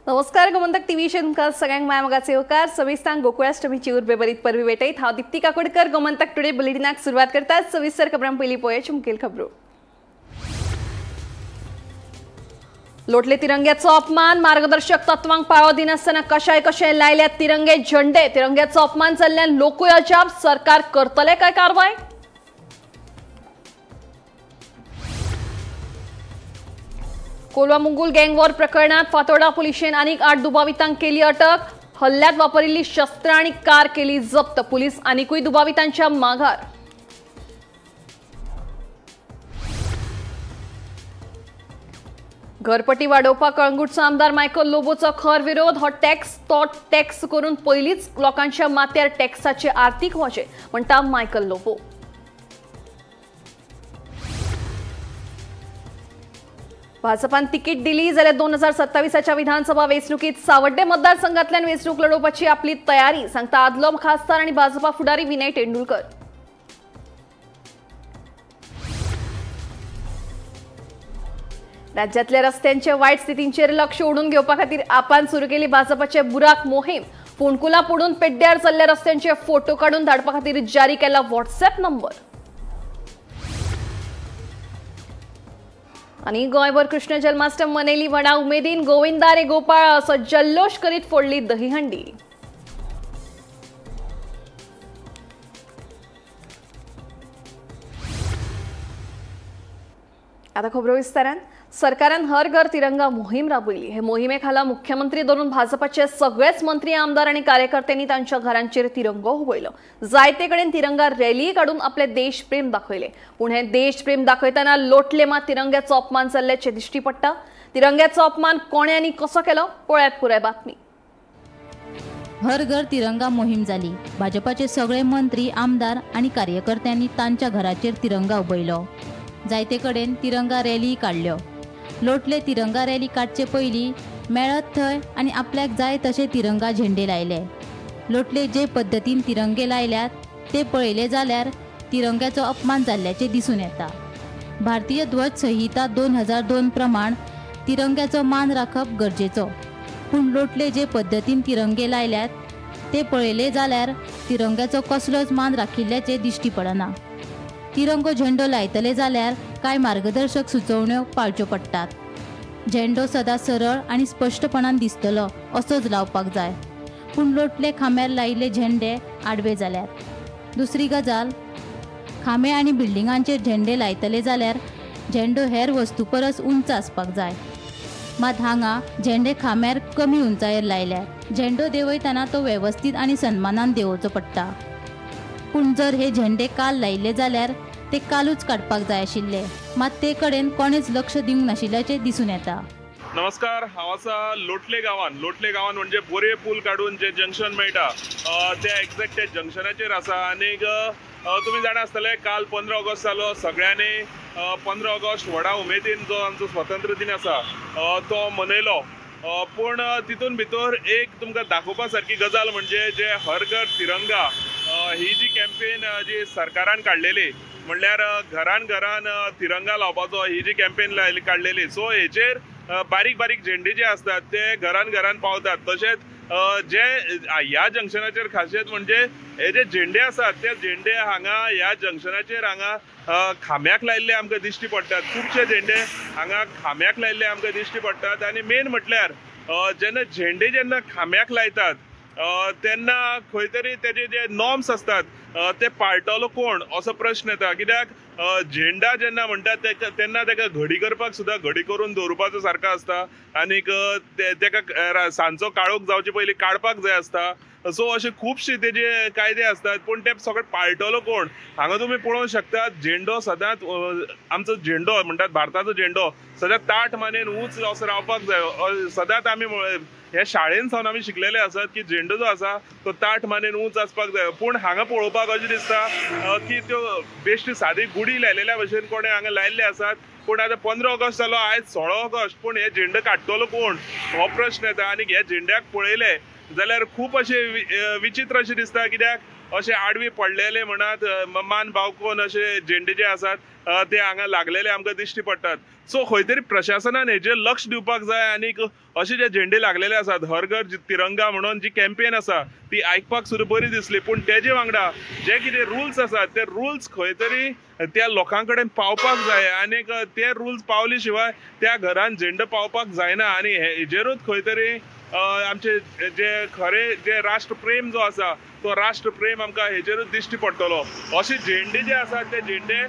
नमस्कार गोमंतक टीव्ही तुमकां सगळ्यांक माया मोगाचो येवकार। सविस्तांक गोकुळाष्टमीची उर्बेभरीत परबी भेटयत हांव दीप्ती काकोडकर गोमंतक टुडे बुलेटिनाक सुरवात करता। सविस्तर खबरां पयलीं पळोवया मुखेल खबरो। लोटले तिरंग्याचो अपमान, मार्गदर्शक तत्वांक पाळो दिनासतना कशाय कशे लायल्यात तिरंगे झेंडे। तिरंग्याचो अपमान जाल्ल्यान लोकूय अजाप, सरकार करतले काय कारवाय? कोलवा मुंगूल गँगवॉर प्रकरणात फातोर्डा पुलिशेन आनीक 8 दुबावितांक केली अटक। हल्ल्यात वापरिल्ली शस्त्रां आनी कार केली जप्त। पुलीस आनिकूय दुबावितांच्या माघार। घरपट्टी वाडोवपाक कळंगूटचो आमदार मायकल लोबोचो खर विरोध। हो टॅक्स तो टॅक्स करून पयलींच लोकांच्या माथ्यार टॅक्साचे आर्थीक वजें, म्हणटा मायकल लोबो। भाजपान तिकीट दिली जाल्यार 2027च्या विधानसभा वेंचणुकीत सावड्डे मतदारसंघातल्यान वेंचणूक लढोवपाची आपली तयारी, सांगता आदलो खासदार आनी भाजपा फुडारी विनय तेंडुलकर। राज्यातल्या रस्त्यांच्या वायट स्थितींचेर लक्ष ओडून घेवपा खातीर आपान सुरू केली भाजपाचे बुराक मोहीम। फोंडकुलां पडून पेड्ड्यार जाल्ल्या रस्त्यांचे फोटो काडून धाडपा खातीर जारी केला व्हॉट्सएप नंबर। आनी गोंयभर कृष्ण जन्माष्टम मनयली व्हडा उमेदीन। गोविंदा रे गोपाळ असो जल्लोश करीत फोडली दहीहंडी। आता खबरो विस्तारान। सरकारान हर घर तिरंगा मोहीम राबयली। हे मोहिमे खाला मुख्यमंत्री धरून भाजपाचे सगळेच मंत्री, आमदार आनी कार्यकर्त्यांनी तांच्या घरांचेर तिरंगो हुबयलो। जायते कडेन तिरंगा रॅली काडून आपले देशप्रेम दाखयले। पूण हे देशप्रेम दाखयतना लोटले मात तिरंग्याचो अपमान जाल्ल्याचें दिश्टी पडटा। तिरंग्याचो अपमान कोणे आनी कसो केलो, पळयात पुराय बातमी। हर घर तिरंगा मोहीम जाली। भाजपाचे सगळे मंत्री, आमदार आनी कार्यकर्त्यांनी तांच्या घराचेर तिरंगा उबयलो। जायते कडेन तिरंगा रॅली काडल्यो। लोटले तिरंगा रॅली काडचे पयलीं मेळत थंय आनी आपल्याक जाय तशे तिरंगा झेंडे लायले। लोटले जे पद्दतीन तिरंगे लायल्यात ते पळयले जाल्यार तिरंग्याचो अपमान जाल्ल्याचें दिसून येता। भारतीय ध्वज संहिता 2002 प्रमाण तिरंग्याचो मान राखप गरजेचो, पूण लोटले जे पद्दतीन तिरंगे लायल्यात ते पळयले जाल्यार तिरंग्याचो कसलोच मान राखिल्ल्याचें दिश्टी पडना। तिरंगो झेंडो लायतले जाल्यार कांय मार्गदर्शक सुचोवण्यो पाळच्यो पडटात। झेंडो सदां सरळ आनी स्पश्टपणान दिसतलो असोच लावपाक जाय, पूण लोटले खांब्यार लायिल्ले झेंडे आडवे जाल्यात। दुसरी गजाल, खांबे आनी बिल्डिंगांचेर झेंडे लायतले जाल्यार झेंडो हेर वस्तू परस उंच आसपाक जाय, मात हांगा झेंडे खांब्यार कमी उंचायेर लायल्यात। झेंडो देंवयतना तो वेवस्थीत आनी सन्मानान देंवोवचो पडटा, पूण जर हे झेंडे काल लायिल्ले जाल्यार ते कालूच काडपाक जाय आशिल्ले, मात ते कडेन कोणेच लक्ष दिवंक नाशिल्ल्याचें दिसून येता। नमस्कार, हांव आसा लोटले गांवान। लोटले गांवान म्हणजे बोरये पूल काडून जे जंक्शन मेळटा ते एक्झॅक्ट त्या जंक्शनाचेर आसा। आनीक तुमी जाणा आसतले काल 15 ऑगस्ट जालो। सगळ्यांनी 15 ऑगस्ट व्हडा उमेदीन जो आमचो स्वतंत्र दिन आसा तो मनयलो। पूण तितून भितर एक तुमकां दाखोवपा सारकी गजाल म्हणजे जे हर घर तिरंगा ही जी कॅम्पेन जी सरकारान काडलेली, म्हणल्यार घरान घरान तिरंगा लावपाचो ही जी कॅम्पेन काडलेली, सो हेचेर बारीक बारीक झेंडे जे आसतात ते घरान घरान पावतात। तशेंच जे ह्या जंक्शनाचेर खासियत म्हणजे हे जे झेंडे आसात ते झेंडे हांगा ह्या जंक्शनाचेर हांगा खांब्याक लायिल्ले आमकां दिश्टी पडटात। खुबशे झेंडे हांगा खांब्याक लायिल्ले आमकां दिश्टी पडटात। आनी मेन म्हटल्यार जेन्ना झेंडे जेन्ना खांब्याक लायतात तेन्ना खंय तरी तेजे जे नॉर्म्स आसतात ते पाळटलो कोण असो प्रश्न येता। कित्याक झेंडा जेन्ना म्हणटात तेन्ना तेका घडी करपाक सुद्दां घडी करून दवरुपाचो सारको आसता आनीक तेका सांजचो काळोख जावचे पयलीं काडपाक जाय आसता। सो अशे खुबशे तेजे कायदे आसतात, पूण ते सगळे पाळटलो कोण? हांगा तुमी पळोवंक शकतात झेंडो सदांच आमचो झेंडो म्हणटात भारताचो झेंडो सदांच ताट मानेन उंच असो रावपाक जाय। सदांच आमी हे शाळेन सावन आमी शिकलेले आसात की झेंडो जो आसा तो ताट मानेन उंच आसपाक जाय। पूण हांगा पळोवपाक अशें दिसता की त्यो बेश्टी सादी गुडी लायलेल्या भशेन कोणें हांगा लायिल्ले आसात। पूण आतां 15 ऑगस्ट जालो, आयज 16 ऑगस्ट, पूण हे झेंडे काडटलो कोण हो प्रश्न येता। आनी ह्या झेंड्याक पळयले जाल्यार खूब अशें विचित्र अशें दिसता, कित्याक अशे आडवी पडलेले म्हणात मान बावकोन अशे झेंडे जे आसात ते हांगा लागलेले आमकां दिश्टी पडटात. सो खंय तरी प्रशासनान हेजेर लक्ष दिवपाक जाय आनीक अशे जे झेंडे लागलेले आसात हर घर तिरंगा म्हणून जी कॅम्पेन आसा ती आयकपाक सुद्दां बरी दिसली, पूण तेजे वांगडा जे कितें रुल्स आसात ते रुल्स खंय तरी त्या लोकां कडेन पावपाक जाय आनीक ते रुल्स पावले शिवाय त्या घरान झेंडो पावपाक जायना. आनी हेजेरूच खंय तरी आमचे जे खरे जे राष्ट्रप्रेम जो आसा तो राष्ट्रप्रेम आमकां हेजेरूच दिश्टी पडटलो. अशे झेंडे जे आसात ते झेंडे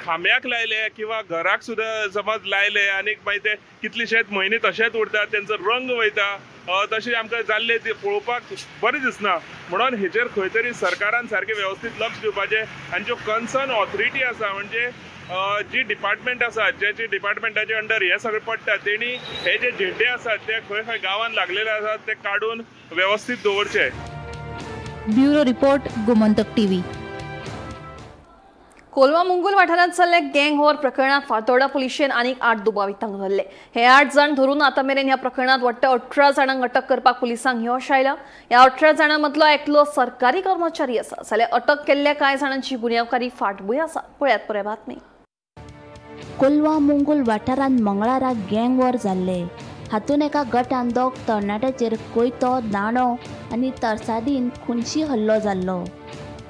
खांब्याक लायले किंवा घराक सुद्दां समज लायले आनीक मागीर ते कितलेशेच म्हयने तशेंच उरतात, तेंचो रंग वयता, तशें आमकां जाल्ले ते पळोवपाक बरें दिसना. म्हणून हेजेर खंय तरी सरकारान सारकें वेवस्थीत लक्ष दिवपाचें आनी ज्यो कन्सर्न ऑथॉरिटी आसा म्हणजे जी डिपार्टमेंट आसा जे डिपार्टमेंटाचे अंडर हे सगळें पडटा तेणी हे जे झेंडे आसात ते खंय खंय गांवांत लागलेले आसात ते काडून वेवस्थीत दवरचे. Bureau report, Gomantak TV. Colva Mungul वाठारांत जाल्ल्या गँग वॉर प्रकरणात फातोर्डा पुलिशेन आनीक 8 दुबावितांक धरले. हे 8 जाण धरून आतां मेरेन ह्या प्रकरणात वट्ट 18 जाणांक अटक करपाक पुलिसांक यश आयलां. ह्या 18 जाणां मदलो एकलो सरकारी कर्मचारी आसा, जाल्यार अटक केल्ल्या कांय जाणांची गुन्यांवकारी फाटभूंय आसा. पळयात पुराय बातमी. कोलवा मुंगूल वाठारांत मंगळारा गँग वॉर जाल्ले. हातूंत एका गटान 2 तरणाट्याचेर कोयतो, दांडो आनी तरसादीन खुनशी हल्लो जाल्लो,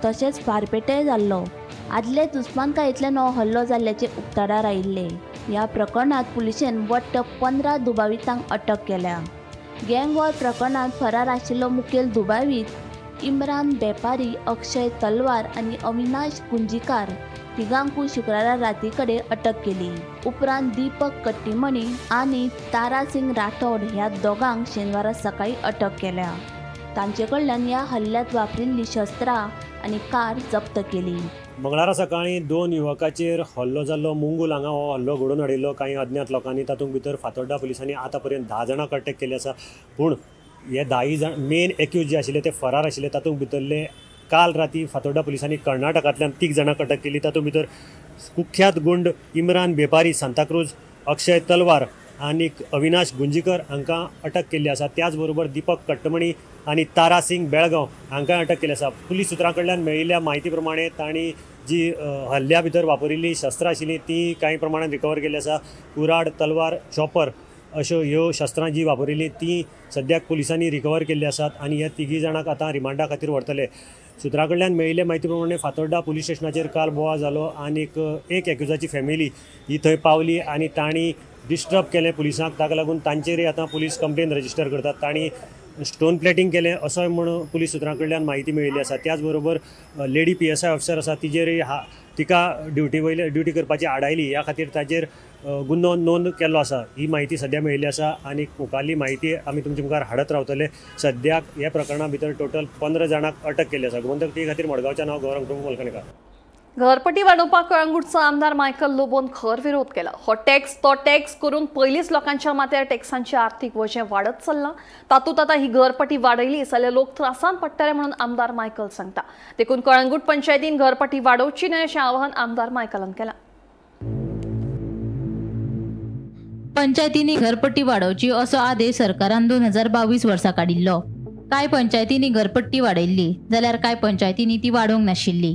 तशेंच फारपेटय जाल्लो. आदले दुस्मानकायेंतल्यान हो हल्लो जाल्ल्याचें उक्ताडार आयिल्लें. ह्या प्रकरणांत पुलिशेन वट्ट 15 दुबावितांक अटक केल्या. गँग वॉर प्रकरणांत फरार आशिल्लो मुखेल दुबावीत इम्रान बेपारी, अक्षय तलवार आनी अविनाश कुंजीकार तिगांकूय शुक्रारा राती कडेन अटक केली. उपरांत दीपक कट्टीमणी आनी तारा सिंग राठोड ह्या दोगांक शेनवारा सकाळी अटक केल्या. तांचे कडल्यान ह्या हल्ल्यांत वापरिल्ली शस्त्रां आनी कार जप्त केली. मंगळारा सकाळी 2 युवकाचेर हल्लो जाल्लो. मुंगूल हांगा हो हल्लो घडोवन हाडिल्लो कांय अज्ञात लोकांनी. तातूंत भितर फातोर्डा पुलिसांनी आतां पर्यंत 10 जाणांक अटक केली आसा. पूण हे 10 जाण मेन एक्यूज जे आशिल्ले ते फरार आशिल्ले. तातूंत भितरले काल राती फातोर्डा पुलिसांनी कर्नाटकांतल्यान 3 जाणांक अटक केली. तातूंत भितर कुख्यात गुंड इम्रान बेपारी सांताक्रूज, अक्षय तलवार आनी अविनाश गुंजीकर हांकां अटक केल्ली आसा. त्याच बरोबर दीपक कट्टमणी आनी तारा सिंग बेळगांव हांकां अटक केली आसा. पुलीस सुत्रां कडल्यान मेळिल्ल्या म्हायती प्रमाणे तांणी जी हल्ल्या भितर वापरिल्ली शस्त्रां आशिल्लीं ती कांय प्रमाणान रिकवर केल्ली आसा. कुराड, तलवार, चॉपर अश्यो ह्यो शस्त्रां जी वापरिल्लीं ती सद्याक पुलिसांनी रिकवर केल्ली आसात आनी ह्या 3 जाणांक आतां रिमांडा खातीर व्हरतले. सुत्रां कडल्यान मेळिल्ले म्हायती प्रमाणे फातोर्डा पुलीस स्टेशनाचेर काल बोवाळ जालो आनीक एक एक्युजाची फॅमिली ही थंय पावली आनी तांणी डिस्टर्ब केलें पुलिसांक. ताका लागून तांचेरय आतां पुलीस कंप्लेन रजिस्टर करतात. तांणी स्टोन प्लेटींग केलें असोय म्हूण पुलीस सुत्रां कडल्यान म्हायती मेळिल्ली आसा. त्याच बरोबर लेडी PSI officer आसा तिजेरय तिका ड्युटी वयले ड्युटी करपाची आडायली ह्या खातीर ताजेर गुन्हो नोंद केल्लो आसा. ही म्हायती सद्या मेळिल्ली आसा आनी मुखारली म्हायती आमी तुमचे मुखार हाडत रावतले. सद्याक ह्या प्रकरणा भितर टोटल 15 जाणांक अटक केल्ली आसा. गोमंतक टीव्ही खातीर मडगांवच्या नांव गौरव प्रभू मलकणेकार. घरपट्टी वाडोवपाक कळंगूटचो आमदार मायकल लोबोन खर विरोध केला. हो टॅक्स तो टॅक्स करून पयलींच लोकांच्या माथ्यार टॅक्सांचे आर्थीक वजें वाडत चल्लां. तातूंत आतां ही घरपट्टी वाडयली जाल्यार लोक त्रासांत पडटले म्हणून आमदार मायकल सांगता. देखून कळंगूट पंचायतीन घरपट्टी वाडोवची न्हय अशें आवाहन आमदार मायकलान केलां. पंचायतींनी घरपट्टी वाडोवची असो आदेश सरकारान 2022 वर्सा काडिल्लो. कांय पंचायतींनी घरपट्टी वाडयल्ली जाल्यार कांय पंचायतींनी ती वाडोवंक नाशिल्ली.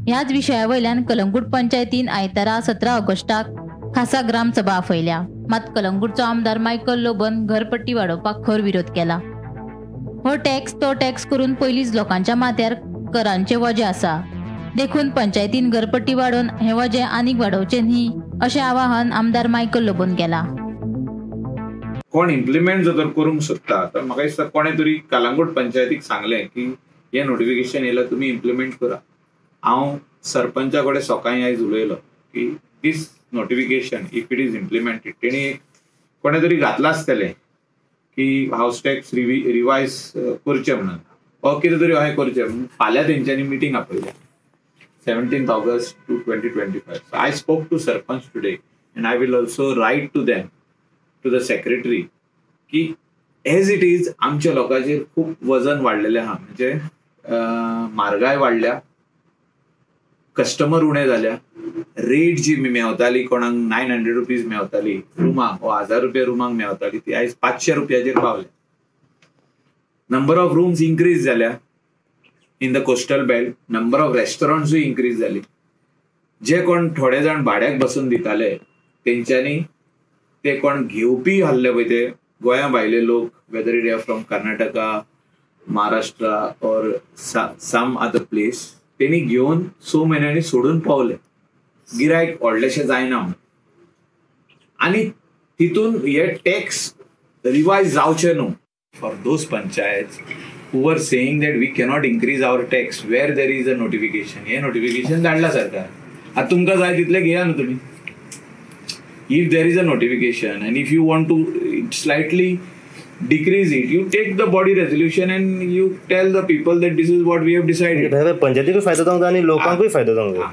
ह्याच विशया वयल्यान कलंगूट पंचायतीन आयतारा 17 ऑगस्टाक खासा ग्रामसभा आपयल्या. मात कलंगूटचो आमदार मायकल लोबोन घरपट्टी वाडोवपाक खर विरोध केला. हो टॅक्स तो टॅक्स करून पयलींच लोकांच्या माथ्यार करांचे वजें आसा, देखून पंचायतीन घरपट्टी वाडोवन हें वजें आनीक वाडोवचें न्ही अशें आवाहन आमदार मायकल लोबोन केला. कोण इम्प्लिमेंट जर करूंक सोदता तर म्हाका दिसता कोणें तरी कलंगूट पंचायतीक सांगलें की हें नोटिफिकेशन येयलां तुमी इम्प्लिमेंट करा. हांव सरपंचा कडेन सकाळीं आयज उलयलो की this notification if it is implemented, तेणी कोणें तरी घातलां आसतलें की हावस टॅक्स रिवायज करचें म्हणून वा कितें तरी अशें करचें म्हणून. फाल्यां तेंच्यांनी मिटींग आपयल्या 17 August 2025. So I spoke to sarpanch today and I will also write to them, to the secretary, की एज it is आमच्या लोकांचेर खूब वजन वाडलेलें आहा. म्हणजे म्हारगाय वाडल्या, कस्टमर उणे जाल्या, रेट जी मेवताली कोणाक 900 रुपीज मेवताली रुमाक वा 1000 रुपया रुमाक मेवताली ती आयज 500 रुपयाचेर पावल्या. नंबर ऑफ रुम्स इन्क्रीज जाल्या, in the coastal belt. Number of रेस्टॉरंट्सूय increase जाली. जे कोण थोडे जाण भाड्याक बसून दिताले तेंच्यांनी ते कोण घेवपी आहले पळय ते गोंया भायले लोक, whether it are from Karnataka, Maharashtra or some other place, तेणी घेवन 6 म्हयन्यांनी सोडून पावले. गिरायक व्हडलेशें जायना म्हणून. आनी तितून हे टॅक्स रिवायज जावचे न्हू. For those panchayat who were saying that we cannot increase our tax where there is a notification, hey notification धाडला सरकार. आतां तुमकां जाय तितले घेया न्हू तुमी. If there is a notification and if you want to slightly decrease it, you take the body resolution and you tell the people that this is what we have decided. पंचायतीकूय फायदो जावंक जाय आनी लोकांकूय फायदो जावंक जाय.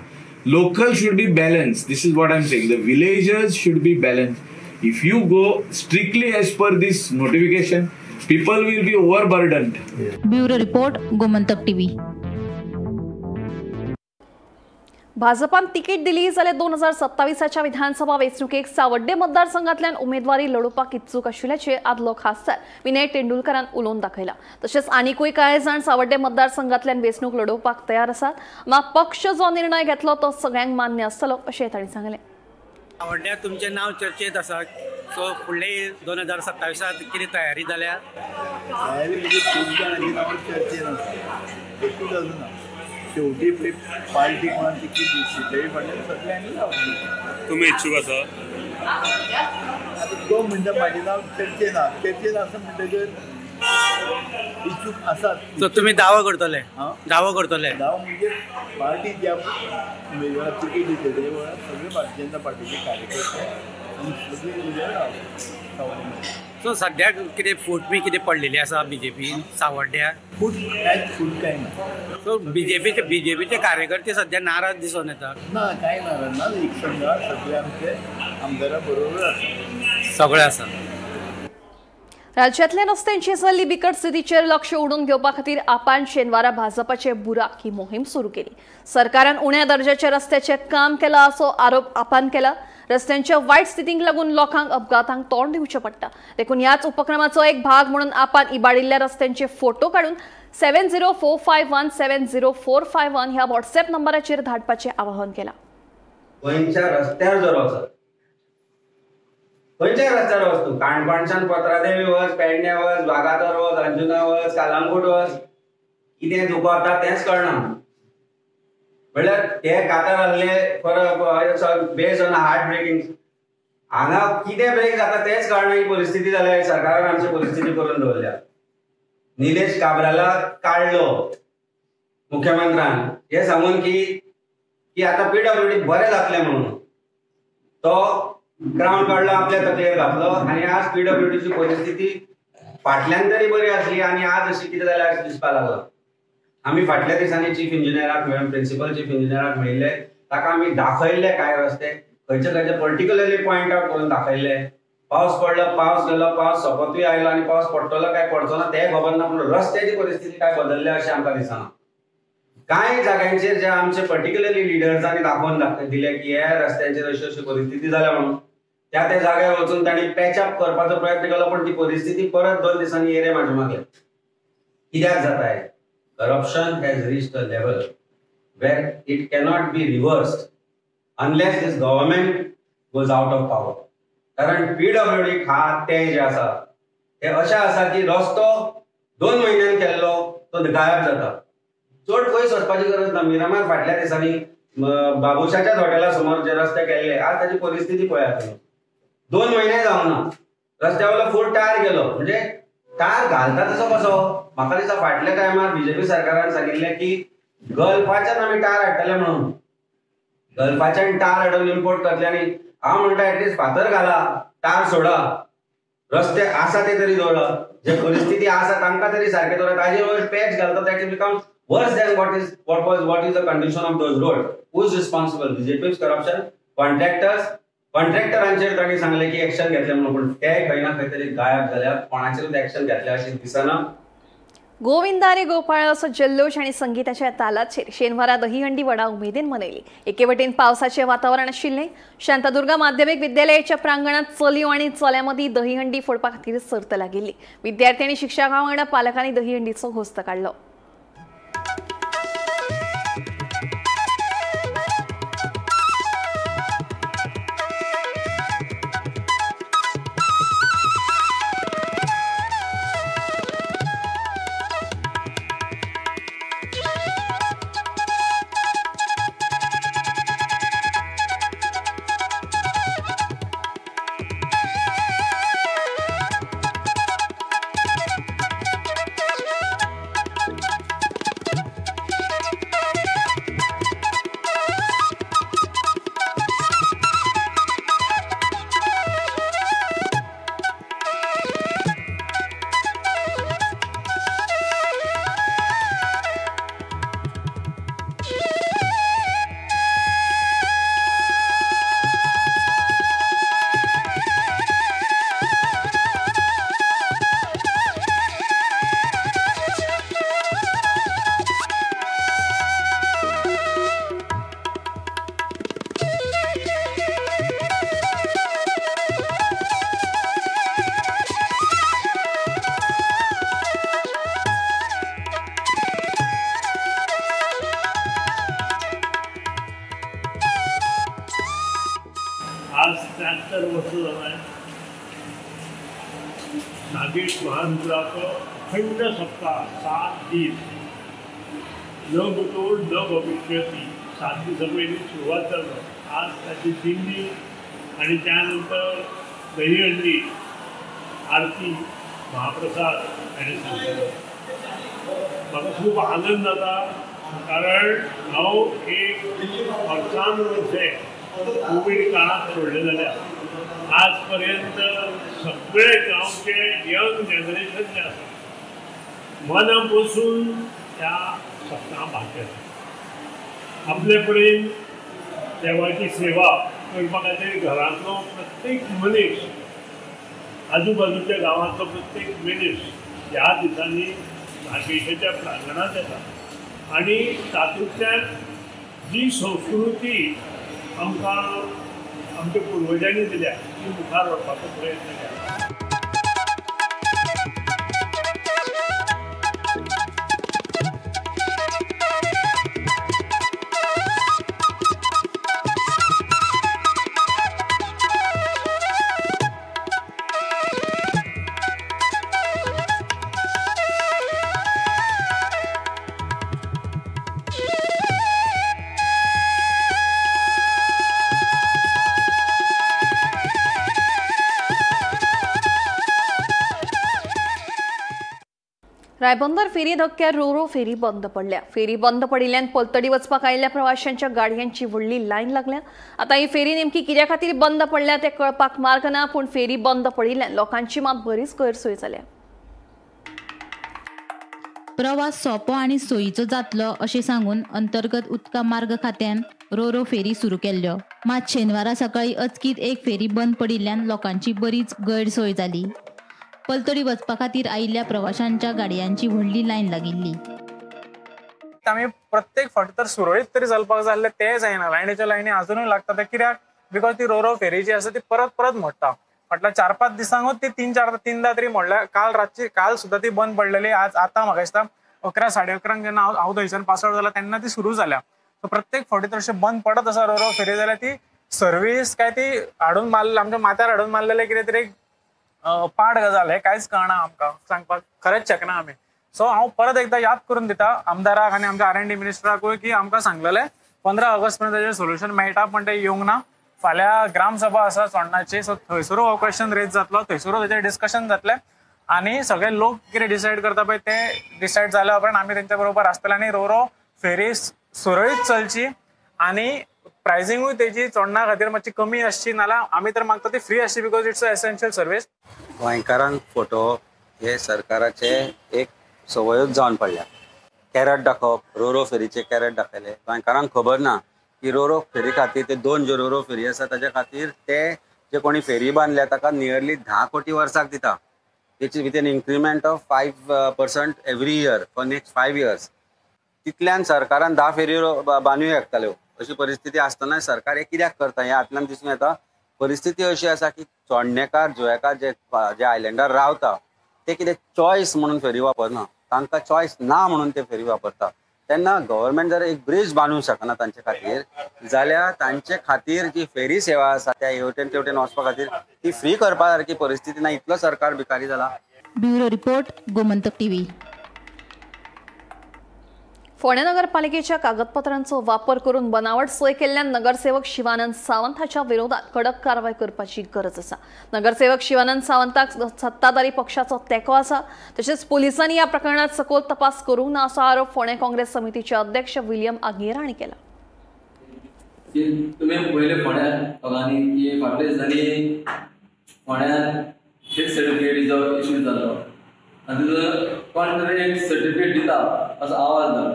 Local should be balanced. This is what I'm saying. The villagers should be balanced. If you go strictly as per this notification, people will be overburdened. Bureau report, Gomantak TV. भाजपान ticket दिली जाल्यार 2027च्या विधानसभा वेंचणुकेक सावड्डे मतदारसंघातल्यान उमेदवारी लढोवपाक इत्सूक आशिल्ल्याचें आदलो खासदार विनय तेंडुलकरान उलोवन दाखयला. तशेंच आनिकूय कांय जाण सावड्डे मतदारसंघातल्यान वेंचणूक लढोवपाक तयार आसात, मात पक्ष जो निर्णय घेतलो तो सगळ्यांक मान्य आसतलो अशें तांणी सांगलें. सावड्ड्यां तुमचें नांव चर्चेंत आसा, सो फुडले 2027 कितें तयारी जाल्या? तयारी म्हणजे खूब जाणांची नांवां चर्चेन आसा, एकूच अजून ना. शेवटी पार्टी कोणाक तिकीट दिवची तेय फाटल्यान सगळ्यांनी रावली. तुमी इच्छूक आसा? आतां तो म्हणटा म्हाजें नांव चर्चेन ना, चर्चेन आसा म्हणटकीर इच्छूक आसात. सो तुमी दावो करतले? दावो करतले? दावो म्हणजे पार्टी ज्या उमेदवाराक तिकीट दितले ते वेळार सगळे भारतीय जनता पार्टीचे कार्यकर्ते आनी सगळे उमेदवार रावले. सो सद्याक कितें फूट बी कितें पडलेली आसा बीजेपीन सावड्ड्या? फूट कांयच फूट कांय ना. सो बीजेपीचे कार्यकर्ते सद्या नाराज दिसून येता? ना, कांय नाराज ना. एक संघार सगळे आमचे आमदारा बरोबर आसा, सगळे आसा. राज्यातल्या रस्त्यांची जाल्ली बिकट स्थितीचेर लक्ष ओडून घेवपा खातीर आपान शेनवारा भाजपाचे बुराक ही मोहीम सुरू केली. सरकारान उण्या दर्जाच्या रस्त्याचें काम केलां असो आरोप आपान केला. रस्त्यांच्या वायट स्थितीक लागून लोकांक अपघातांक तोंड दिवचें पडटा, देखून ह्याच उपक्रमाचो एक भाग म्हणून आपान इबाडिल्ल्या रस्त्यांचे फोटो काडून 70451 70451 ह्या व्हॉट्सएप नंबराचेर धाडपाचें आवाहन केलां. गोंयच्या रस्त्यार जर वचत, खंयच्याय रस्त्यार वच तूं, काणकोणच्यान पत्रादेवी वच, पेडणे वच, वागातोर वच, अंजुना वच, कालांगूट वच, कितें दुखता तेंच कळना. म्हणल्यार ते कातार आहले for based on heart breaking. हांगा कितें ब्रेक जाता तेंच कळना. ही परिस्थिती जाल्या, सरकारान आमची परिस्थिती करून दवरल्या. निलेश काब्राला काडलो मुख्यमंत्र्यान हें सांगून की आतां पीडब्ल्यूडी बरें जातलें म्हणून, तो क्रावन काडलो आपल्या तकलेर घातलो आनी आज पीडब्ल्यूडीची परिस्थिती फाटल्यान तरी बरी आसली आनी आज अशी कितें जाल्या अशें दिसपाक लागलां. आमी फाटल्या दिसांनी चीफ इंजिनियराक मेळून, प्रिन्सिपल चीफ इंजिनियराक मेळिल्ले, ताका आमी दाखयल्ले कांय रस्ते खंयचे खंयचे पर्टिक्युलरली पॉयंट आवट करून दाखयल्ले. पावस पडलो, पावस गेलो, पावस सोंपतूय आयलो आनी पावस पडटलो काय पडचो ना तें खबर ना, पूण रस्त्याची परिस्थिती काय बदलल्या अशें आमकां दिसना. कांय जाग्यांचेर जे आमचे पर्टिक्युलरली लिडर्सांनी दाखोवन दिले की ह्या रस्त्यांचेर अशी अशी परिस्थिती जाल्या म्हणून, त्या त्या जाग्यार वचून तांणी पॅचअप करपाचो प्रयत्न केलो, पण ती परिस्थिती परत 2 दिसांनी येरे म्हाजे मागले. कित्याक जाता हें? Corruption has reached a level where it cannot be reversed unless this government goes out of power. कारण पीडब्ल्यूडी खातें जें आसा तें अशें आसा की रस्तो 2 म्हयन्यान केल्लो तो गायब जाता. चड पयस वचपाची गरज ना. मिरामार फाटल्या दिसांनी बाबुशाच्याच हॉटेला समोर जे रस्ते केल्ले, आज ताची परिस्थिती पळयात तुमी. 2 म्हयने जावंक ना रस्त्या वयलो फूल टायर गेलो. म्हणजे टायर घालता तसो कसो? म्हाका दिसता फाटल्या टायमार बीजेपी सरकारान सांगिल्लें की गल्फाच्यान आमी टायर हाडटले म्हणून, गल्फाच्यान टायर हाडून इम्पोर्ट करतले आनी हांव म्हणटा एटलिस्ट फातर घाला, टायर सोडा, रस्ते आसा ते तरी दवरा, जे परिस्थिती आसा तांकां तरी सारकें दवरा. ताजेर वयर पॅच घालता that becomes worse than what is the condition of those road. Who is responsible? BJP's corruption, contractors. कॉन्ट्रॅक्टरांचेर तांणी सांगलें की एक्शन घेतलें म्हणून, पूण ते खंय ना खंय तरी गायब जाल्या, कोणाचेरूच एक्शन घेतलें अशें दिसना. गोविंदा रे गोपाळ असो जल्लोष आनी संगीताच्या तालाचेर शेनवारा दहीहंडी वडा उमेदीन मनयली. एके वटेन पावसाचें वातावरण आशिल्लें. शांतादुर्गा माध्यमिक विद्यालयाच्या प्रांगणात चलयो आनी चल्यां मदीं दहीहंडी फोडपा खातीर सर्त लागिल्ली. विद्यार्थी आनी शिक्षकां वांगडा पालकांनी दहीहंडीचो घोस्त काडलो. 73 वर्सां जालां नागेश महारुद्राचो अखंड सप्ताह 7 दीस न भूतो न भविष्यती 7 दिसां पयलीं सुरवात जालो. आज ताची दिंडी आनी त्यानंतर दहीहंडी आरती महाप्रसाद हाणें सांगलो. म्हाका खूब आनंद जाता कारण हांव एक वर्सान वर्सें कोवीड काळांत सोडलें जाल्यार आज पर्यंत सगळे गांवचे यंग जनरेशन जे आसा मना बसून त्या सप्ता भाग घेता. आपले परीन देवाची सेवा करपा खातीर घरांतलो प्रत्येक मनीस, आजूबाजूच्या गांवांतलो प्रत्येक मनीस ह्या दिसांनी नागेशाच्या प्रांगणांत येता आनी तातूंतल्यान जी संस्कृती आमकां आमच्या पुर्वजांनी दिल्या ती मुखार व्हरपाचो प्रयत्न केला. रायबंदर फेरी धक्क्यार रोरो फेरी बंद पडल्या. फेरी बंद पडिल्ल्यान पलतडी वचपाक आयिल्ल्या प्रवाशांच्या गाडयांची व्हडली लायन लागल्या. आतां ही फेरी नेमकी कित्या खातीर बंद पडल्या तें कळपाक मार्ग ना, पूण फेरी बंद पडिल्ल्यान लोकांची मात बरीच गैरसोय जाल्या. प्रवास सोपो आनी सोयीचो जातलो अशें सांगून अंतर्गत उदका मार्ग खात्यान रोरो फेरी सुरू केल्ल्यो. मात शेनवारा सकाळी अचकीत एक फेरी बंद पडिल्ल्यान लोकांची बरीच गैरसोय जाली. पलतडी वचपा खातीर आयिल्ल्या प्रवाशांच्या गाडयांची व्हडली लायन लागिल्ली. आमी प्रत्येक फावटी तर सुरळीत तरी चलपाक जाय जाल्यार तें जायना. लायनीच्या लायनी अजुनूय लागता. ते कित्याक? Because ती रोरो फेरी जी आसा ती परत परत मोडटा. म्हटल्यार 4-5 दिसांकूच ती 3-4 तरी मोडल्या. काल रातची काल सुद्दां ती बंद पडलेली. आज आतां म्हाका दिसता 11, 11:30 जेन्ना हांव थंयच्यान पास आवट जाला तेन्ना ती सुरू जाल्या. सो प्रत्येक फावटी तर अशें बंद पडत आसा रोरो फेरी जाल्यार ती सर्वीस काय ती हाडून मारले आमच्या माथ्यार हाडून मारलेले कितें तरी पाड गजाल. हें कांयच कळना आमकां, सांगपाक खरेंच शकना आमी. सो हांव परत एकदां याद करून दिता आमदाराक आनी आमच्या R&D मिनिस्टराकूय की आमकां सांगलेलें 15 ऑगस्ट पर्यंत ताजें सोल्युशन मेळटा, पण तें येवंक ना. फाल्यां ग्रामसभा आसा चोडणाची, सो थंयसरूय हो क्वेश्चन रेज जातलो, थंयसरूय ताजेर डिस्कशन जातलें आनी सगळे लोक कितें डिसायड करता पळय तें डिसायड जाल्या उपरांत आमी तेंच्या बरोबर आसतले आनी रोरो फेरी सुरळीत चलची आनी प्रायसिंगूय तेजी चोडणा खातीर मातशी कमी आसची, नाल्यार आमी तर मागता ती फ्री आसची because it's a essential service. गोंयकारांक फोटो हे सरकाराचे एक संवयूच जावन पडल्या. कॅरट दाखोवप, रोरो फेरीचे कॅरट दाखयले. गोंयकारांक खबर ना की रोरो फेरी खातीर ते 2 ज्यो रोरो फेरी आसा ताच्या खातीर ते जे कोणी फेरी बांदल्या ताका नियरली 10 कोटी वर्साक दिता. तेची with an increment of 5% every year for next 5 years. तितल्यान सरकारान 10 फेरी बांदूं शकताल्यो. अशी परिस्थिती आसतना सरकार हे कित्याक करता हें हातल्यान दिसून येता. परिस्थिती अशी आसा की चोडणेकार जुवेकार जे जे आयलंडार रावता ते कितें चॉयस म्हणून फेरी वापरना, तांकां चॉयस ना म्हणून ते फेरी वापरता. तेन्ना गव्हर्मेंट जर एक ब्रिज बांदूंक शकना तांचे खातीर जाल्यार तांचे खातीर जी फेरी सेवा आसा त्या हेवटेन तेवटेन वचपा खातीर ती फ्री करपा सारकी परिस्थिती ना. इतलो सरकार भिकारी जाला. Bureau report, Gomantak TV. फोंडें नगरपालिकेच्या कागदपत्रांचो वापर करून बनावट सोय केल्ल्यान नगरसेवक शिवानंद सावंत हाच्या विरोधात कडक कारवाय करपाची गरज आसा. नगरसेवक शिवानंद सावंताक सत्ताधारी पक्षाचो तेंको आसा. तशेंच पोलिसांनी ह्या प्रकरणात सखोल तपास करूंक ना असो आरोप फोंडें काँग्रेस समितीचे अध्यक्ष विलियम आगेर हांणी केला. तुमी पयले फोंड्या लोकांनी की फाटल्या दिसांनी फोंड्यान फेक सर्टिफिकेटीचो इश्यू जालो आनी तितून कोण तरी एक सर्टिफिकेट दिता असो आवाज जालो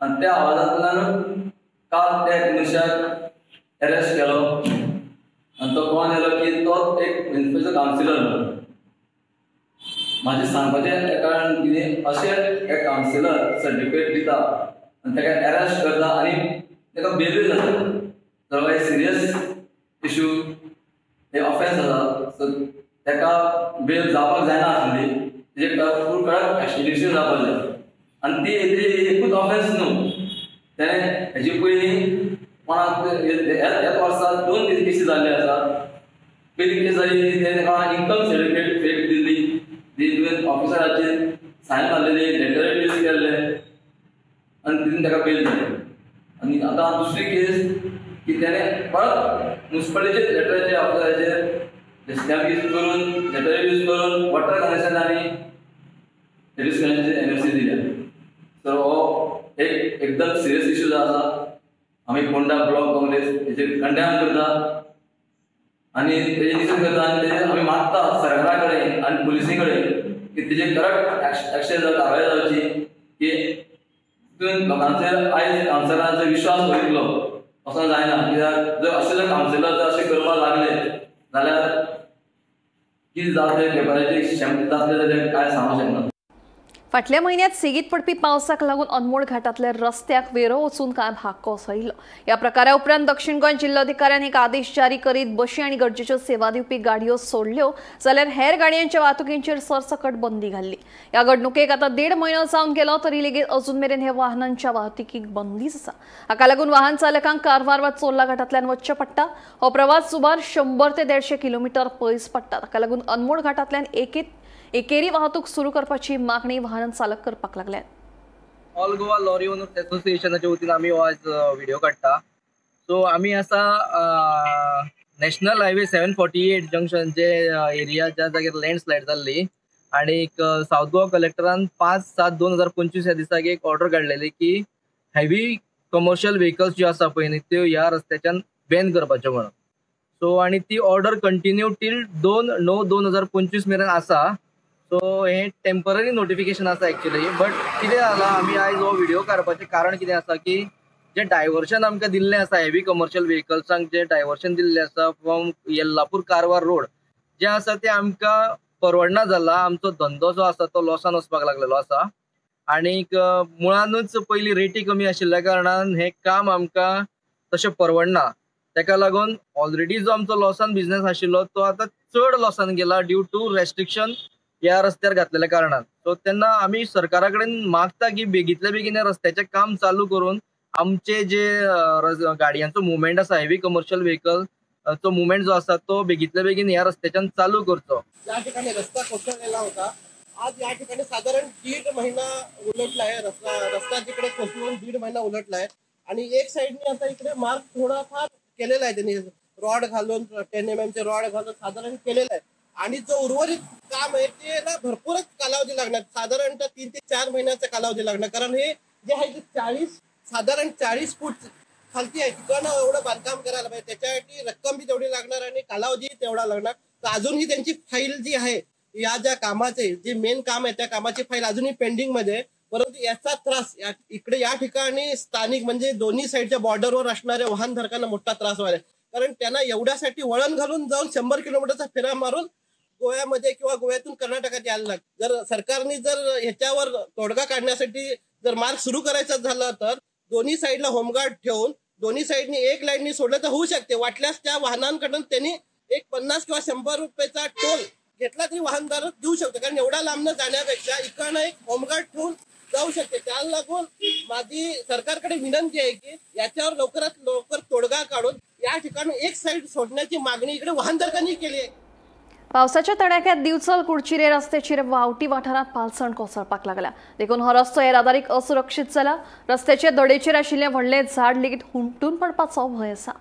आनी त्या आवाजांतल्यान काल त्या मनशाक अरेस्ट केलो आनी तो कोण येयलो की तो एक म्युनिसिपल कावन्सिलर. म्हाजें सांगपाचें कारण कितें, अशें एक कावन्सिलर सर्टिफिकेट दिता आनी ताका अरेस्ट करता आनी ताका बेलूय जाता. जाल्यार हे सिरियस इशू, हे ऑफेन्स आसा. सो ताका बेल जावपाक जायना आसली, तेजेर फूल कडक एक्सिक्युशन जावपाक जाय. आनी ती एकूच ऑफेन्स न्हू, तेणें हेजे पयलीं कोणाक ह्याच वर्सा 2 केसी जाल्ल्यो आसा. पयली केस जाली तेणें ताका इन्कम सर्टिफिकेट फेक दिल्ली, ती तुवें ऑफिसराचेर सायन मारलेली, लेटर यूज केल्ले आनी तितून ताका बेल जाली. आनी आतां दुसरी केस की तेणें परत मुन्सिपालिटीचे लेटराचेर ऑफिसराचेर स्टॅम्प यूज करून लेटर यूज करून वॉटर कनेक्शन आनी रिलीज कनेक्शन एनओसी दिल्या. सो हो एक एकदम सिरियस इशू जो आसा, आमी फोंडा ब्लॉक काँग्रेस हेचेर कंडेम करता आनी तेजे निशेध करता आनी तेजेर आमी मागता सरकारा कडेन आनी पुलिसी कडेन की तेजेर करेक्ट एक्शन जावं, कारवाय जावची की तितून लोकांचेर आयज कावन्सिलरांचो विश्वास वयतलो असो जायना. कित्याक जर अशें जर कावन्सिलर जर अशें करपाक लागले जाल्यार कितें जातलें, पेपराचेर क्षमता जातलें जाल्यार कांय सांगूंक शकना. फाटल्या म्हयन्यात सेगीत पडपी पावसाक लागून अनमोड घाटांतल्या रस्त्याक वेरो वचून कांय भाग कोसळिल्लो. ह्या प्रकारा उपरांत दक्षिण गोंय जिल्लोधिकाऱ्यान एक आदेश जारी करीत बशी आनी गरजेच्यो सेवा दिवपी गाडयो सोडल्यो जाल्यार हेर गाडयांच्या वाहतुकींचेर सरसकट बंदी घाल्ली. ह्या घडणुकेक आतां 1.5 म्हयनो जावन गेलो तरी लेगीत अजून मेरेन हे वाहनांच्या वाहतुकीक बंदीच आसा. हाका लागून वाहन चालकांक कारवार वा चोर्ला घाटांतल्यान वचचें पडटा. हो प्रवास सुमार 100 ते 150 किलोमिटर पयस पडटा. ताका लागून अनमोड घाटांतल्यान एकेरी वाहतूक सुरू करपाची मागणी वाहन चालक करपाक लागल्यात. ऑल गोवा लॉरी ओनर्स असोसिएशनाच्या वतीन आमी हो आज व्हिडिओ काडटा. सो आमी आसा national highway 748 junction J area ज्या जाग्यार लँडस्लायड जाल्ली आनी सावथ गोवा कलेक्टरान 5/7/2025 ह्या दिसाक एक ऑर्डर काडलेली की हेवी कमर्शियल व्हेकल्स ज्यो आसा पळय न्ही त्यो ह्या रस्त्याच्यान बॅन करपाच्यो म्हणून. सो आनी ती ऑर्डर कंटिन्यू टील 2/9/2025 मेरेन आसा. सो हें टेम्पररी नोटिफिकेशन आसा एक्चुअली, बट कितें जालां आमी आयज हो व्हिडिओ काडपाचें कारण कितें आसा की जें डायवर्शन आमकां दिल्लें आसा हेवी कमर्शियल व्हेकल्सांक जें डायवर्शन दिल्लें आसा फ्रॉम येल्लापूर कारवार रोड जें आसा तें आमकां परवडना जालां. आमचो धंदो जो आसा तो लॉसान वचपाक लागलेलो आसा आनीक मुळानूच पयलीं रेटी कमी आशिल्ल्या कारणान हें काम आमकां तशें परवडना. ताका लागून ऑलरेडी जो आमचो लॉसान बिजनेस आशिल्लो तो आतां चड लॉसान गेला ड्यू टू रेस्ट्रिक्शन ह्या रस्त्यार घातलेल्या कारणान. सो तेन्ना आमी सरकारा कडेन मागता की बेगींतल्या बेगीन ह्या रस्त्याचें काम चालू करून आमचे जे गाडयांचो मुवमेंट आसा हेवी कमर्शियल व्हेकल तो मुवमेंट जो आसा तो बेगींतल्या बेगीन ह्या रस्त्याच्यान चालू करचो. या ठिकाणी रस्ता कोसळलेला होता. आज या ठिकाणी साधारण 1.5 महिना उलटला आहे. रस्ता तिकडे कोसळून 1.5 महिना उलटला आहे आणि एक साईडने आता इकडे मार्ग थोडाफार केलेला आहे त्यांनी, रॉड घालून 10 mm चे रॉड घालून साधारण केलेला आहे आणि जो उर्वरित काम आहे त्याला भरपूरच कालावधी लागणार, साधारणतः 3 ते 4 महिन्याचा कालावधी लागणार. कारण हे जे आहे ते 40 साधारण 40 फूट खालती आहे, तिकडनं एवढं बांधकाम करायला पाहिजे, त्याच्यासाठी रक्कम बी तेवढी लागणार आणि कालावधी तेवढा लागणार. तर अजूनही त्यांची फाईल जी आहे या ज्या कामाचे जे मेन काम आहे त्या कामाची फाईल अजूनही पेंडिंग मध्ये आहे. परंतु याचा त्रास इकडे या ठिकाणी स्थानिक म्हणजे दोन्ही साईडच्या बॉर्डरवर असणाऱ्या वाहनधारकांना मोठा त्रास व्हायला, कारण त्यांना एवढ्यासाठी वळण घालून जाऊन 100 किलोमीटरचा फेरा मारून गोव्यामध्ये किंवा गोव्यातून कर्नाटकात यायला लागतं. जर सरकारने जर ह्याच्यावर तोडगा काढण्यासाठी जर मार्ग सुरू करायचा झाला तर दोन्ही साईडला होमगार्ड ठेवून दोन्ही साईडनी एक लाईननी सोडलं तर होऊ शकते. वाटल्यास त्या वाहनांकडून त्यांनी एक 50 किंवा 100 रुपयाचा टोल घेतला तरी वाहनधारक देऊ शकतो, कारण एवढा लांबनं जाण्यापेक्षा इकडनं एक होमगार्ड ठेवून जाऊ शकते. त्याला लागून माझी सरकारकडे विनंती आहे की याच्यावर लवकरात लवकर तोडगा काढून या ठिकाणी एक साईड सोडण्याची मागणी इकडे वाहनधारकांनी केली आहे. पावसाच्या तडाख्यात दिवचल कुडचिरे रस्त्याचेर वावटी वाठारांत पालसण कोसळपाक लागला. देखून हो रस्तो येरादारीक असुरक्षीत जाला. रस्त्याचे दडेचेर आशिल्लें व्हडलें झाड लेगीत हुमटून पडपाचो भंय आसा.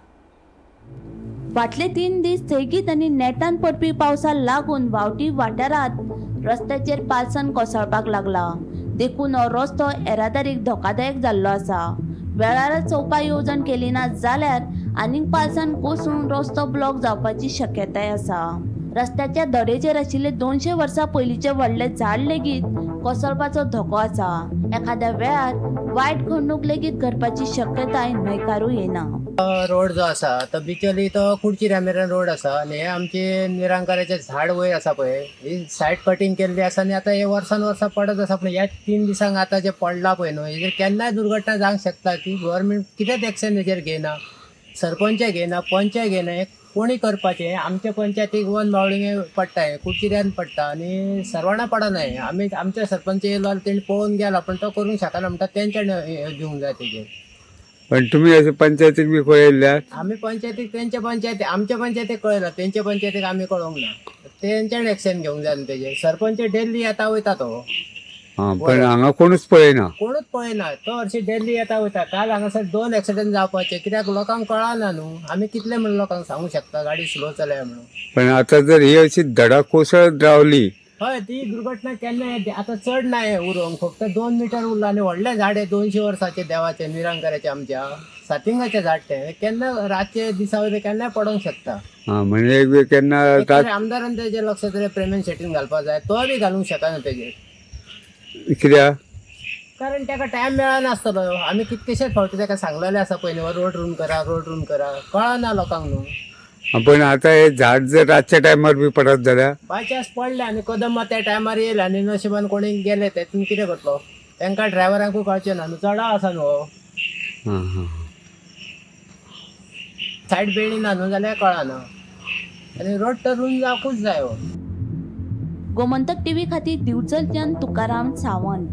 फाटले 3 दीस सेगीत आनी नेटान पडपी पावसाक लागून वावटी वाठारांत रस्त्याचेर पालसण कोसळपाक लागला. देखून हो रस्तो येरादारीक धोकादायक जाल्लो आसा. वेळारच उपाय येवजण केली ना जाल्यार आनीक पालसण कोसळून रस्तो ब्लॉक जावपाची शक्यताय आसा. रस्त्याच्या दडेचेर आशिल्ले 200 वर्सां पयलींचे व्हडले झाड लेगीत कोसळपाचो धोको आसा. एखाद्या वेळार वायट घडणूक लेगीत घडपाची शक्यताय न्हयकारूं येना. रोड जो आसा तो बिचोली तो कुडचिऱ्या मेरेन रोड आसा आनी हे आमचे निरांकाराचे झाड वयर आसा पळय, ही सायड कटींग केल्ली आसा आनी आतां हे वर्सान वर्सां पडत आसा. पूण ह्या 3 दिसांक आतां जे पडला पळय न्हू, हेजेर केन्नाय दुर्घटना जावंक शकता. ती गव्हर्मेंट कितेंच एक्शन हेजेर घेयना, सरपंच घेयना, पंच घेयना, हे कोणी करपाचें? आमच्या पंचायतीक वन बावळिंगे पडटा, हे कुडचिऱ्यान पडटा आनी सर्वाणा पडना. हे आमी आमच्या सरपंच येयलो जाल्यार तेणी पळोवन गेला, पूण तो करूंक शकना म्हणटा तेंच्यानी दिवंक जाय तेजेर. पण तुमी अशें पंचायतीक बी कळयल्ल्यात? आमी पंचायतीक तेंच्या पंचायती आमच्या पंचायतीक कळयला, तेंच्या पंचायतीक आमी कळोवंक ना. तेंच्यान एक्शन घेवंक जाय न्हू तेजेर. सरपंच डेली येता वयता तो. आं, पण हांगा कोणूच पळयना. कोणूच पळयना, तो हरशीं डेली येता वयता. काल हांगासर 2 एक्सिडंट जावपाचे, कित्याक लोकांक कळना न्हू. आमी कितले म्हणून लोकांक सांगूंक शकता गाडी स्लो चलय म्हणून. पण आतां जर ही अशी धडक कोसळत रावली, हय ती दुर्घटना केन्ना येते. आतां चड ना हें उरोंक, फक्त 2 मिटर उरला आनी व्हडलें झाड हें 200 वर्साचें देवाचें निरंकाराचें आमच्या सातिंगाचें झाड तें केन्ना रातचे दिसा वयलें केन्नाय पडोंक शकता. आं, म्हणजे एक वेळ केन्ना आमदारान तेजेर लक्ष तरी प्रेमेन शेटीन घालपाक जाय, तो बी घालूंक शकना तेजेर. कित्याक? कारण ताका टायम मेळनासतलो. आमी कितकेशेच फावटी ताका सांगलेलें आसा पयलीं, रोड रून करा, रोड रून करा, कळना लोकांक न्हू. पण आतां हे झाड जर रातच्या टायमार बी पडत जाल्यार बाय चान्स पडलें आनी कदंबा त्या टायमार येयलें आनी नशिबान कोणी गेले तेतून कितें करतलो? तांकां ड्रायव्हरांकूय कळचें ना न्हू, चडाव आसा न्हू हो. सायड बेणी ना न्हू जाल्यार कळना आनी रोड तर रून जावकूच जाय हो. गोमंतक टीव्ही खातीर दिवचलच्यान तुकाराम सावंत.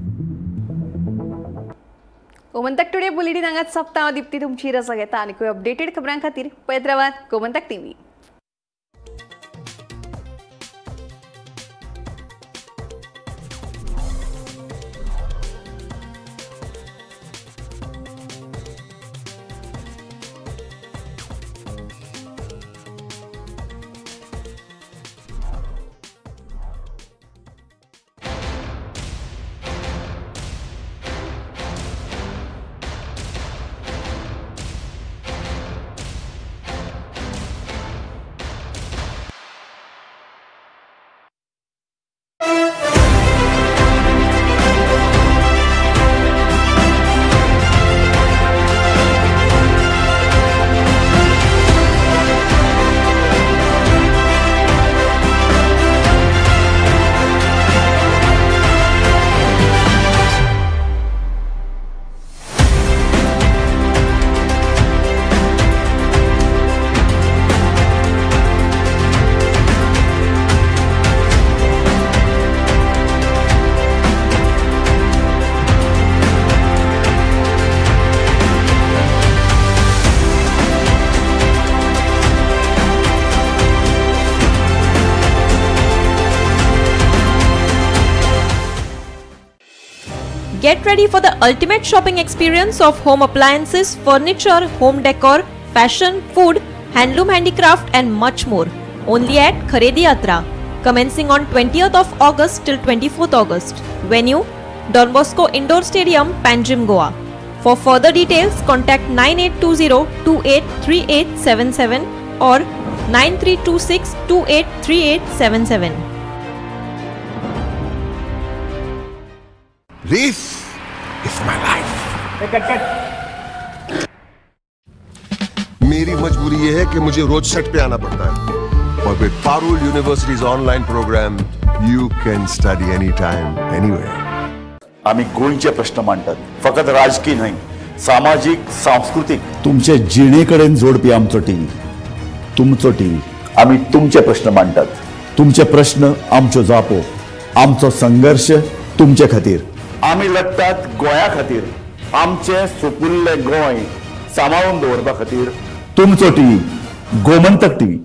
गोमंतक टुडे बुलेटीन हांगाच सोंपता. हांव दीप्ती तुमची रजा घेता. आनीकूय अपडेटेड खबरां खातीर पळयत रावात Gomantak TV. Get ready for the ultimate shopping experience of home appliances, furniture, home decor, fashion, food, handloom handicraft and much more. Only at Kharedi Yatra. Commencing on 20th of August till 24th August. Venue, Don Bosco Indoor Stadium, Panjim, Goa. For further details, contact 9820 283877 or 9326 283877. This is my life. मेरी मजबूरी ये है कि मुझे रोज set pay आना पड़ता है और with Parul University's online program you can study anytime anywhere. आम्ही गोंयचे प्रश्न मांडटात, फकत राजकीय न्हय, सामाजीक, सांस्कृतीक. तुमचे जिणेकडेन जोडपी आमचो टीव्ही, तुमचो टीव्ही. आम्ही तुमचे प्रश्न मांडटात, तुमचे प्रश्न आमच्यो जापो, आमचो संघर्ष तुमचे खातीर. आमी लढटात गोंया खातीर, आमचें सुपुल्लें गोंय सांबाळून दवरपा खातीर. तुमचो टीव्ही, गोमंतक टीव्ही.